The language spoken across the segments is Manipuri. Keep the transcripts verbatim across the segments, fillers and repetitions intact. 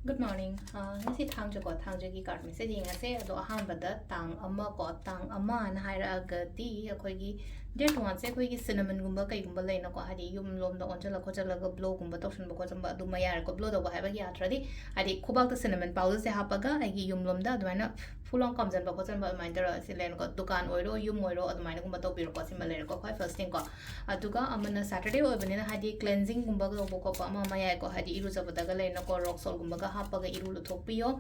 Good morning. ꯑ, ꯉꯁꯤ ꯊꯥꯡꯖꯀꯣ, ꯊꯥꯡꯖꯒꯤ card message ꯌꯦꯡꯉꯁꯦ꯫ ꯑꯗꯣ ꯑꯍꯥꯟꯕꯗ ꯇꯥꯡ ꯑꯃ ꯀꯣ, ꯇꯥꯡ ꯑꯃ ꯑꯅ ꯍꯥꯏꯔꯛꯑꯒꯗꯤ ꯑꯩꯈꯣꯏꯒꯤ date one ꯁꯦ ꯑꯩꯈꯣꯏꯒꯤ cinnamonꯒꯨꯝꯕ ꯀꯩꯒꯨꯝꯕ ꯂꯩꯅꯀꯣ, ꯍꯥꯏꯗꯤ ꯌꯨꯝ ꯂꯣꯝꯗ ꯑꯣꯟꯁꯤꯜꯂ ꯈꯣꯠꯆꯜꯂꯒ blowꯒꯨꯝꯕ ꯇꯧꯁꯟꯕ ꯈꯣꯠꯆꯟꯕ ꯑꯗꯨꯃ ꯌꯥꯔꯦꯀꯣ꯫ Blow ꯇꯧꯕ ꯍꯥꯏꯕꯒꯤ ꯑꯥꯔꯊꯗꯤ ꯍꯥꯏꯗꯤ ꯈꯨꯕꯥꯛꯇ cinnamon powderꯁꯦ ꯍꯥꯞꯄꯒ ꯑꯩꯒꯤ ꯌꯨꯝ ꯂꯣꯝꯗ ꯑꯗꯨꯃꯥꯏꯅ full on ꯀꯥꯝꯖꯟꯕ ꯈꯣꯠꯆꯟꯕ ꯑꯗꯨꯃꯥꯏꯅ ꯇꯧꯔꯒ ꯁꯤ ꯂꯩꯔꯦꯀꯣ꯫ ꯗꯨꯀꯥꯟ ꯑꯣꯏꯔꯣ, ꯌꯨꯝ ꯑꯣꯏꯔꯣ, ꯑꯗꯨꯃꯥꯏꯅꯒꯨꯝꯕ ꯇꯧꯕꯤꯔꯣꯀꯣ꯫ ꯁꯤꯃ ꯂꯩꯔꯦꯀꯣ, ꯈ꯭ꯋꯥꯏ first thingꯀꯣ꯫ ꯑꯗꯨꯒ ꯑꯃꯅ Saturday ꯑꯣꯏꯕꯅꯤꯅ ꯍꯥꯏꯗꯤ cleansingꯒꯨꯝꯕ ꯇꯧꯕ ꯈꯣꯠꯄ ꯑꯃ ꯑꯃ ꯌꯥꯏꯀꯣ, ꯍꯥꯏꯗꯤ ꯏꯔꯨꯖꯕꯗꯒ ꯂꯩꯅꯀꯣ, rock saltꯀꯨꯝꯕꯒ ꯍꯥꯞꯄꯒ ꯏꯔꯨ ꯂꯨꯊꯣꯛꯄꯤꯌꯣ꯫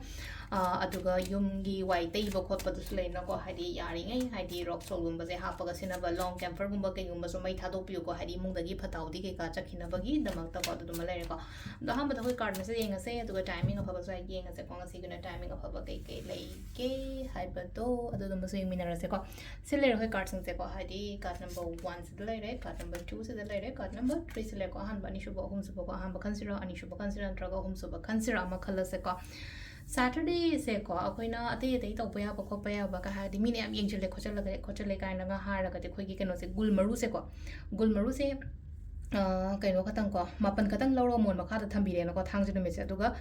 ꯑ, ꯑꯗꯨꯒ ꯌꯨꯝꯒꯤ ꯋꯥꯏ ꯇꯩꯕ ꯈꯣꯠꯄꯗꯨꯁꯨ ꯂꯩꯅꯀꯣ, ꯍꯥꯏꯗꯤ ꯌꯥꯔꯤꯉꯩ ꯍꯥꯏꯗꯤ rock saltꯒꯨꯝꯕꯁꯦ ꯍꯥꯞꯄꯒ ꯁꯤꯖꯤꯟꯅꯕ, ꯂꯣꯡ camphorꯒꯨꯝꯕ ꯀꯩꯒꯨꯝꯕꯁꯨ ꯃꯩ ꯊꯥꯗꯣꯛꯄꯤꯌꯨꯀꯣ, ꯍꯥꯏꯗꯤ ꯏꯃꯨꯡꯗꯒꯤ ꯐꯠꯇ ꯍꯥꯎꯗꯤ ꯀꯩꯀꯥ ꯆꯠꯈꯤꯅꯕꯒꯤꯗꯃꯛꯇꯀꯣ꯫ ꯑꯗꯨꯗꯨꯃ ꯂꯩꯔꯦꯀꯣ꯫ ꯑꯗꯣ ꯑꯍꯥꯟꯕꯗ ꯑꯩꯈꯣꯏ card message ꯌꯦꯡꯉꯁꯦ, ꯑꯗꯨꯒ timing ꯑꯐꯕꯁꯨ ꯍꯥꯏ ꯌꯦꯡꯉꯁꯦꯀꯣ꯫ ꯉꯁꯤꯒꯤꯅ timing ꯑꯐꯕ ꯀꯩ ꯀꯩ ꯂꯩꯒꯦ ꯍꯥꯏꯕꯗꯣ ꯑꯗꯨꯗꯨꯃꯁꯨ ꯌꯦꯡꯃꯤꯟꯅꯔꯁꯦꯀꯣ꯫ ꯁꯤ ꯂꯩꯔꯦ ꯑꯩꯈꯣꯏ cardꯁꯤꯡꯁꯦꯀꯣ, ꯍꯥꯏꯗꯤ card number oneꯁꯤꯗ ꯂꯩꯔꯦ, card number twoꯁꯤꯗ ꯂꯩꯔꯦ, card number threeꯁꯤ ꯂꯩꯔꯦꯀꯣ꯫ ꯑꯍꯥꯟꯕ, ꯑꯅꯤꯁꯨꯕ, ꯑꯍꯨꯝꯁꯨꯕꯀꯣ꯫ ꯑꯍꯥꯟꯕ ꯈꯟꯁꯤꯔꯥ, ꯑꯅꯤꯁꯨꯕ ꯈꯟꯁꯤꯔꯥ, ꯅꯠꯇ꯭ꯔꯒ ꯑꯍꯨꯝꯁꯨꯕ ꯈꯟꯁꯤꯔꯥ ꯑꯃ ꯈꯜꯂꯁꯦꯀꯣ꯫ Saturdayꯁꯦꯀꯣ, ꯑꯩꯈꯣꯏꯅ ꯑꯇꯩ ꯑꯇꯩ ꯇꯧꯕ ꯌꯥꯕ ꯈꯣꯠꯄ ꯌꯥꯕ ꯀ ꯍꯥꯏꯔꯗꯤ, ꯃꯤꯅ ꯌꯥꯝ ꯌꯦꯡꯁꯤꯜꯂꯦ ꯈꯣꯠꯆꯜꯂꯒ, ꯈꯣꯠꯆꯜꯂꯦ ꯀꯥꯏꯅꯒ ꯍꯥꯏꯔꯒꯗꯤ, ꯑꯩꯈꯣꯏꯒꯤ ꯀꯩꯅꯣꯁꯦ, ꯒꯨꯜ ꯃꯔꯨꯁꯦꯀꯣ, ꯒꯨꯜ ꯃꯔꯨꯁꯦ, ꯑ, ꯀꯩꯅꯣ ꯈꯛꯇꯪꯀꯣ, ꯃꯥꯄꯟ ꯈꯛꯇꯪ ꯂꯧꯔꯒ ꯃꯣꯟ ꯃꯈꯥꯗ ꯊꯝꯕꯤꯔꯦꯅꯀꯣ, ꯊꯥꯡꯖ ꯅꯨꯃꯤꯠꯁꯦ꯫ ꯑꯗꯨꯒ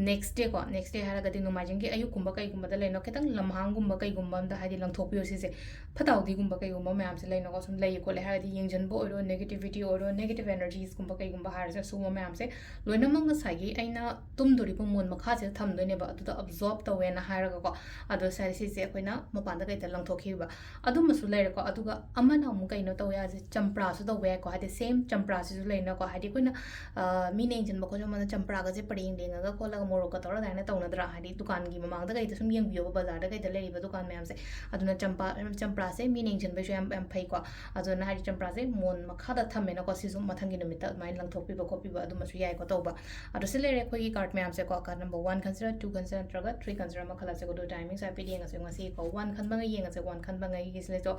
next dayꯀꯣ, next day ꯍꯥꯏꯔꯒꯗꯤ ꯅꯣꯡꯃꯥꯏꯖꯤꯡꯒꯤ ꯑꯌꯨꯛꯀꯨꯝꯕ ꯀꯩꯒꯨꯝꯕꯗ ꯂꯩꯅꯣ, ꯈꯤꯇꯪ ꯂꯝꯍꯥꯡꯒꯨꯝꯕ ꯀꯩꯒꯨꯝꯕ ꯑꯝꯗ ꯍꯥꯏꯗꯤ ꯂꯪꯊꯣꯛꯄꯤꯌꯣ ꯁꯤꯁꯦ꯫ ꯐꯠꯇ ꯍꯥꯎꯗꯤꯒꯨꯝꯕ ꯀꯩꯒꯨꯝꯕ ꯃꯌꯥꯝꯁꯦ ꯂꯩꯅꯀꯣ, ꯁꯨꯝ ꯂꯩ ꯈꯣꯠꯂꯦ ꯍꯥꯏꯔꯗꯤ, ꯌꯦꯡꯁꯤꯟꯕ ꯑꯣꯏꯔꯣ, negativity ꯑꯣꯏꯔꯣ, negative energiesꯀꯨꯝꯕ ꯀꯩꯒꯨꯝꯕ ꯍꯥꯏꯔꯁꯨ, ꯁꯤꯒꯨꯝꯕ ꯃꯌꯥꯝꯁꯦ ꯂꯣꯏꯅꯃꯛ ꯉꯁꯥꯏꯒꯤ ꯑꯩꯅ ꯇꯨꯝꯗꯣꯔꯤꯕ ꯃꯣꯟ ꯃꯈꯥꯁꯤꯗ ꯊꯝꯗꯣꯏꯅꯦꯕ, ꯑꯗꯨꯗ absorb ꯇꯧꯋꯦꯅ ꯍꯥꯏꯔꯒꯀꯣ꯫ ꯑꯗꯣ ꯁꯥꯏ-, ꯁꯤꯁꯦ ꯑꯩꯈꯣꯏꯅ ꯃꯄꯥꯟꯗ ꯀꯩꯗ ꯂꯪꯊꯣꯛꯈꯤꯕ꯫ ꯑꯗꯨꯃꯁꯨ ꯂꯩꯔꯦꯀꯣ꯫ ꯑꯗꯨꯒ ꯑꯃꯅ ꯑꯃꯨꯛ ꯀꯩꯅꯣ ꯇꯧꯕ ꯌꯥꯁꯦ, ꯆꯝꯄ꯭ꯔꯥꯁꯨ ꯇꯧꯕ ꯌꯥꯏꯀꯣ, ꯍꯥꯏꯗꯤ same ꯆꯝꯄ꯭ꯔꯥꯁꯤꯁꯨ ꯂꯩꯅꯀꯣ, ꯍꯥꯏꯗꯤ ꯑꯩꯈꯣꯏꯅ, ꯑ, ꯃꯤꯅ ꯌꯦꯡꯁꯤꯟꯕ ꯈꯣꯠꯆꯟꯕꯗ ꯆꯝꯄ꯭ꯔꯥꯒꯁꯦ ꯄꯔꯦꯡ ꯂꯦꯡꯉꯒ ꯈꯣꯠꯂꯒ ꯃꯣꯔꯣꯛꯀ ꯇꯧꯔꯒ ꯑꯗꯨꯃꯥꯏꯅ ꯇꯧꯅꯗ꯭ꯔꯥ? ꯍꯥꯏꯗꯤ ꯗꯨꯀꯥꯟꯒꯤ ꯃꯃꯥꯡꯗ ꯀꯩꯗ ꯁꯨꯝ ꯌꯦꯡꯕꯤꯌꯣꯕ, ꯕꯖꯥꯔꯗ ꯀꯩꯗ ꯂꯩꯔꯤꯕ ꯗꯨꯀꯥꯟ ꯃꯌꯥꯝꯁꯦ꯫ ꯑꯗꯨꯅ ꯆꯝꯄ꯭ꯔꯥ, ꯆꯝꯄ꯭ꯔꯥꯁꯦ ꯃꯤꯅ ꯌꯦꯡꯁꯤꯟꯕꯁꯨ ꯌꯥꯝ, ꯌꯥꯝ ꯐꯩꯀꯣ꯫ ꯑꯗꯨꯅ ꯍꯥꯏꯗꯤ ꯆꯝꯄ꯭ꯔꯥꯁꯦ ꯃꯣꯟ ꯃꯈꯥꯗ ꯊꯝꯃꯦꯅꯀꯣ, ꯁꯤꯁꯨ ꯃꯊꯪꯒꯤ ꯅꯨꯃꯤꯠꯇ ꯑꯗꯨꯃꯥꯏꯅ ꯂꯪꯊꯣꯛꯄꯤꯕ ꯈꯣꯠꯄꯤꯕ ꯑꯗꯨꯃꯁꯨ ꯌꯥꯏꯀꯣ ꯇꯧꯕ꯫ ꯑꯗꯣ ꯁꯤ ꯂꯩꯔꯦ ꯑꯩꯈꯣꯏꯒꯤ card ꯃꯌꯥꯝꯁꯦꯀꯣ꯫ Card number one ꯈꯟꯁꯤꯔꯥ, two ꯈꯟꯁꯤꯔꯥ, ꯅꯠꯇ꯭ꯔꯒ three ꯈꯟꯁꯤꯔꯥ ꯑꯃ ꯈꯜꯂꯁꯦꯀꯣ꯫ ꯑꯗꯨ timingꯁꯦ ꯍꯥꯏꯐꯦꯠ ꯌꯦꯡꯉꯁꯦ ꯉꯁꯤꯀꯣ꯫ One ꯈꯟꯕꯉꯩ ꯌꯦꯡꯉꯁꯦ, one ꯈꯟꯕꯉꯩꯒꯤꯁꯤꯗꯁꯨ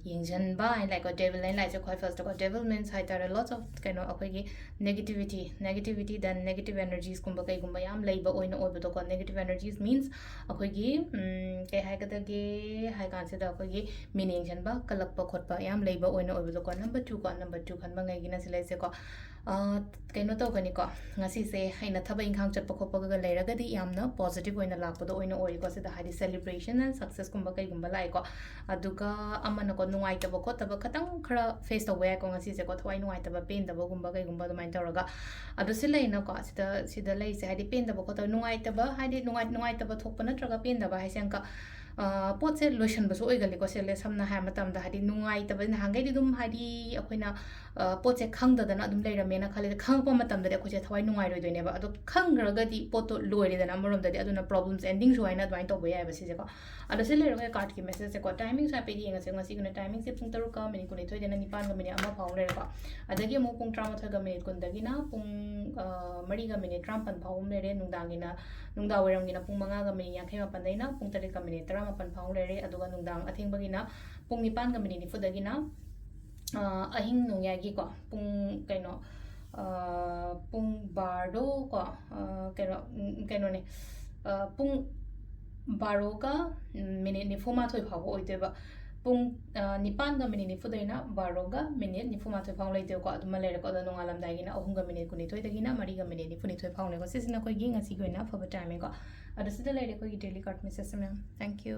ꯌꯦꯡꯁꯤꯟꯕ ꯍꯥꯏꯅ ꯂꯥꯛꯑꯦꯀꯣ, devil ꯍꯥꯏꯅ ꯂꯥꯛꯏꯁꯦ ꯈ꯭ꯋꯥꯏ firstꯀꯣ꯫ Devil means ꯍꯥꯏꯇꯥꯔꯦ, lots of ꯀꯩꯅꯣ, ꯑꯩꯈꯣꯏꯒꯤ negativity, negativity, then negative energiesꯀꯨꯝꯕ ꯀꯩꯒꯨꯝꯕ ꯌꯥꯝ ꯂꯩꯕ ꯑꯣꯏꯅ ꯑꯣꯏꯕꯗꯣꯀꯣ꯫ Negative energies means ꯑꯩꯈꯣꯏꯒꯤ, ꯎꯝ, ꯀꯩ ꯍꯥꯏꯒꯗꯒꯦ ꯍꯥꯏ ꯀꯥꯟꯁꯤꯗ, ꯑꯩꯈꯣꯏꯒꯤ ꯃꯤꯅ ꯌꯦꯡꯁꯤꯟꯕ, ꯀꯜꯂꯛꯄ ꯈꯣꯠꯄ ꯌꯥꯝ ꯂꯩꯕ ꯑꯣꯏꯅ ꯑꯣꯏꯕꯗꯣꯀꯣ꯫ Number twoꯀꯣ, number two ꯈꯟꯕꯉꯩꯒꯤꯅ ꯁꯤ ꯂꯩꯁꯦꯀꯣ꯫ ꯑ, ꯀꯩꯅꯣ ꯇꯧꯒꯅꯤꯀꯣ, ꯉꯁꯤꯁꯦ ꯑꯩꯅ ꯊꯕꯛ ꯏꯪꯈꯥꯡ ꯆꯠꯄ ꯈꯣꯠꯄꯒ ꯂꯩꯔꯒꯗꯤ ꯌꯥꯝꯅ positive ꯑꯣꯏꯅ ꯂꯥꯛꯄꯗꯣ ꯑꯣꯏꯅ ꯑꯣꯏꯀꯣ꯫ ꯁꯤꯗ ꯍꯥꯏꯗꯤ celebration and successꯀꯨꯝꯕ ꯀꯩꯒꯨꯝꯕ ꯂꯥꯛꯑꯦꯀꯣ꯫ ꯑꯗꯨꯒ ꯑꯃꯅꯀꯣ, ꯅꯨꯡꯉꯥꯏꯇꯕ ꯈꯣꯠꯇꯕ ꯈꯇꯪ ꯈꯔ face ꯇꯧꯕ ꯌꯥꯏꯀꯣ ꯉꯁꯤꯁꯦꯀꯣ, ꯊꯋꯥꯏ ꯅꯨꯡꯉꯥꯏꯇꯕ, ꯄꯦꯟꯗꯕꯒꯨꯝꯕ ꯀꯩꯒꯨꯝꯕ ꯑꯗꯨꯃꯥꯏꯅ ꯇꯧꯔꯒ꯫ ꯑꯗꯣ ꯁꯤ ꯂꯩꯅꯀꯣ, ꯁꯤꯗ, ꯁꯤꯗ ꯂꯩꯁꯦ ꯍꯥꯏꯗꯤ ꯄꯦꯟꯗꯕ ꯈꯣꯠꯇꯕ, ꯅꯨꯡꯉꯥꯏꯇꯕ ꯍꯥꯏꯗꯤ ꯅꯨꯡꯉꯥꯏ-, ꯅꯨꯡꯉꯥꯏꯇꯕ ꯊꯣꯛꯄ ꯅꯠꯇ꯭ꯔꯒ ꯄꯦꯟꯗꯕ ꯍꯥꯏꯁꯦ ꯑꯃꯨꯛꯀ, ꯑ, ꯄꯣꯠꯁꯦ ꯂꯣꯏꯁꯟꯕꯁꯨ ꯑꯣꯏꯒꯜꯂꯤꯀꯣ꯫ ꯁꯦ, ꯁꯝꯅ ꯍꯥꯏꯔ ꯃꯇꯝꯗ ꯍꯥꯏꯗꯤ ꯅꯨꯡꯉꯥꯏꯇꯕ, ꯅꯍꯥꯟꯈꯩꯗꯤ ꯑꯗꯨꯝ ꯍꯥꯏꯗꯤ ꯑꯩꯈꯣꯏꯅ, ꯑ, ꯄꯣꯠꯁꯦ ꯈꯪꯗꯗꯅ ꯑꯗꯨꯝ ꯂꯩꯔꯝꯃꯦꯅ ꯈꯜꯂꯦ꯫ ꯈꯪꯉꯛꯄ ꯃꯇꯝꯗꯗꯤ ꯑꯩꯈꯣꯏꯁꯦ ꯊꯋꯥꯏ ꯅꯨꯡꯉꯥꯏꯔꯣꯏꯗꯣꯏꯅꯦꯕ꯫ ꯑꯗꯣ ꯈꯪꯈ꯭ꯔꯒꯗꯤ ꯄꯣꯠꯇꯣ ꯂꯣꯏꯔꯦꯗꯅ ꯑꯃꯔꯣꯝꯗꯗꯤ, ꯑꯗꯨꯅ problems endingꯁꯨ ꯍꯥꯏꯅ ꯑꯗꯨꯃꯥꯏꯅ ꯇꯧꯕ ꯌꯥꯏꯑꯕ ꯁꯤꯁꯦꯀꯣ꯫ ꯑꯗꯣ ꯁꯤ ꯂꯩꯔꯒ cardꯀꯤ messageꯁꯦꯀꯣ, timingꯁꯨ ꯍꯥꯏꯐꯦꯠ ꯌꯦꯡꯉꯁꯦ꯫ ꯉꯁꯤꯒꯤꯅ timingꯁꯦ ꯄꯨꯡ ꯇꯔꯨꯛꯀ minute ꯀꯨꯟꯅꯤꯊꯣꯏꯗꯩꯅ ꯅꯤꯄꯥꯟꯒ minute ꯑꯃ ꯐꯥꯎ ꯂꯩꯔꯦꯀꯣ꯫ ꯑꯗꯒꯤ ꯑꯃꯨꯛ ꯄꯨꯡ ꯇꯔꯥꯃꯥꯊꯣꯏꯒ minute ꯀꯨꯟꯗꯒꯤꯅ ꯄꯨꯡ, ꯑ, ꯃꯔꯤꯒ minute ꯇꯔꯥꯃꯥꯄꯟ ꯐꯥꯎ ꯑꯃ ꯂꯩꯔꯦ꯫ ꯅꯨꯡꯗꯥꯡꯒꯤꯅ, ꯅꯨꯡꯗꯥꯡ ꯋꯥꯏꯔꯝꯒꯤꯅ ꯄꯨꯡ ꯃꯉꯥꯒ minute ꯌꯥꯡꯈꯩ ꯃꯥꯄꯟꯗꯩꯅ ꯄꯨꯡ ꯇꯔꯦꯠꯀ minute ꯇꯔꯥꯃꯥꯄꯟ ꯐꯥꯎ ꯂꯩꯔꯦ꯫ ꯑꯗꯨꯒ ꯅꯨꯡꯗꯥꯡ ꯑꯊꯦꯡꯕꯒꯤꯅ ꯄꯨꯡ ꯅꯤꯄꯥꯟꯒ minute ꯅꯤꯐꯨꯗꯒꯤꯅ, ꯑ, ꯑꯍꯤꯡ ꯅꯣꯡꯌꯥꯏꯒꯤꯀꯣ, ꯄꯨꯡ ꯀꯩꯅꯣ, ꯑ, ꯄꯨꯡ ꯕꯥꯔꯣ ꯀꯣ, ꯑ, ꯀꯩꯅꯣ, ꯎꯝ, ꯀꯩꯅꯣꯅꯦ, ꯑ, ꯄꯨꯡ ꯕꯥꯔꯣꯒ, ꯎꯝ, minute ꯅꯤꯐꯨꯃꯥꯊꯣꯏ ꯐꯥꯎꯕ ꯑꯣꯏꯗꯣꯏꯕ꯫ ꯄꯨꯡ, ꯑ, ꯅꯤꯄꯥꯟꯒ minute ꯅꯤꯐꯨꯗꯩꯅ ꯕꯥꯔꯣꯒ minute ꯅꯤꯐꯨꯃꯥꯊꯣꯏ ꯐꯥꯎ ꯂꯩꯗꯣꯏꯀꯣ꯫ ꯑꯗꯨꯃ ꯂꯩꯔꯦꯀꯣ꯫ ꯑꯗꯣ ꯅꯣꯡꯉꯥꯜꯂꯝꯗꯥꯏꯒꯤꯅ ꯑꯍꯨꯝꯒ minute ꯀꯨꯟꯅꯤꯊꯣꯏꯗꯒꯤꯅ ꯃꯔꯤꯒ minute ꯅꯤꯐꯨꯅꯤꯊꯣꯏ ꯐꯥꯎꯅꯦꯀꯣ꯫ ꯁꯤꯁꯤꯅ ꯑꯩꯈꯣꯏꯒꯤ ꯉꯁꯤꯒꯤ ꯑꯣꯏꯅ ꯑꯐꯕ timingꯀꯣ꯫ ꯑꯗꯣ ꯁꯤꯗ ꯂꯩꯔꯦ ꯑꯩꯈꯣꯏꯒꯤ daily card message ꯃꯌꯥꯝ꯫ Thank you꯫